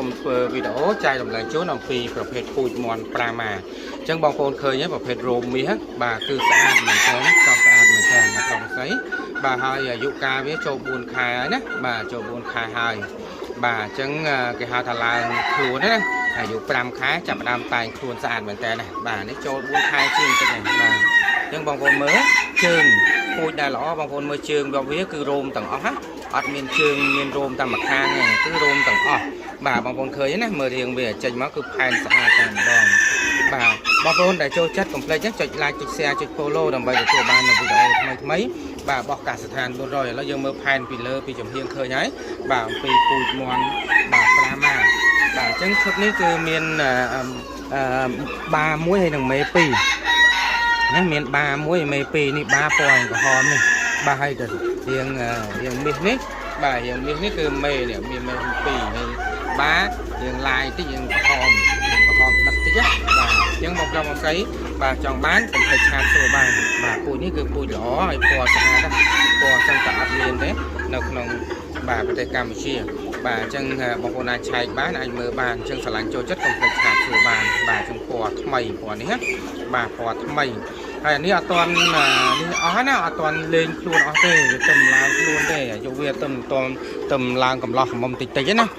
សូមធ្វើវីដេអូចែករំលែកជូនអំពីប្រភេទពូជមាន់ប្រាម៉ា។អញ្ចឹងបងប្អូនឃើញទេប្រភេទរោមមាសបាទគឺស្អាតមែនទែនសស្អាតមែនទែនមកប្រុសស្រីបាទហើយអាយុកាលវាចូល4ខែហើយណាបាទចូល4ខែហើយបាទអញ្ចឹងគេហៅថាឡើងខ្លួនណាអាយុ5ខែចាប់ផ្ដើមតែងខ្លួនស្អាតមែនទែនណាបាទនេះចូល4ខែជាងបន្តិចហើយបាទអញ្ចឹងបងប្អូនមើលជើងពូជដែលល្អបងប្អូនមើលជើងរបស់វាគឺរោមទាំងអស់ណាអត់មានជើងមានរោមតែម្ខាងទេគឺរោមទាំងអស់បាទបងប្អូនឃើញទេណាមើលរាងវាចេញមកគឺផែនស្អាតតែម្ដងបាទបងប្អូនដែលចូលចិត្តកុំភ្លេចណាចុច like ចុច share ចុច follow ដើម្បីទទួលបាននូវវីដេអូថ្មីថ្មីៗបាទរបស់កសិដ្ឋាន400ឥឡូវយើងមើលផែនពីលើពីចំហៀងឃើញហើយបាទអំពីពូជមាន់បាទប្រាម៉ាបាទអញ្ចឹងឈុតនេះគឺមានអឺអឺបាមួយហើយនិងមេពីរណាមានបាមួយមេពីរនេះបាពណ៌ក្រហមនេះបាទហើយទៅរៀងរៀងមាសនេះបាទរៀងមាសនេះគឺមេនេះមានមេពីរហើយបារៀងឡាយតិចរៀងក្រហមរៀងក្រហមដិតតិចណាបាទអញ្ចឹងបងប្រុសបងស្រីបាទចង់បានកុំភ្លេច chat សួរបានបាទពូជនេះគឺពូជល្អហើយពណ៌ស្អាតណាពណ៌ចឹងក៏អត់មានទេនៅក្នុងបាទប្រទេសកម្ពុជាបាទអញ្ចឹងបងប្អូនអាចឆែកបានអាចមើលបានអញ្ចឹងស្រឡាញ់ចូលចិត្តកុំភ្លេច chat សួរបានបាទអញ្ចឹងពណ៌ថ្មីពណ៌នេះណាបាទពណ៌ថ្មីហើយអានេះអត់ទាន់នេះអស់ណាអត់ទាន់លេងខ្លួនអស់ទេវាទំឡើងខ្លួនទេអាយុវាទំមិនទាន់ទំឡើងកំឡោះកំមុំតិចតិចទេណា។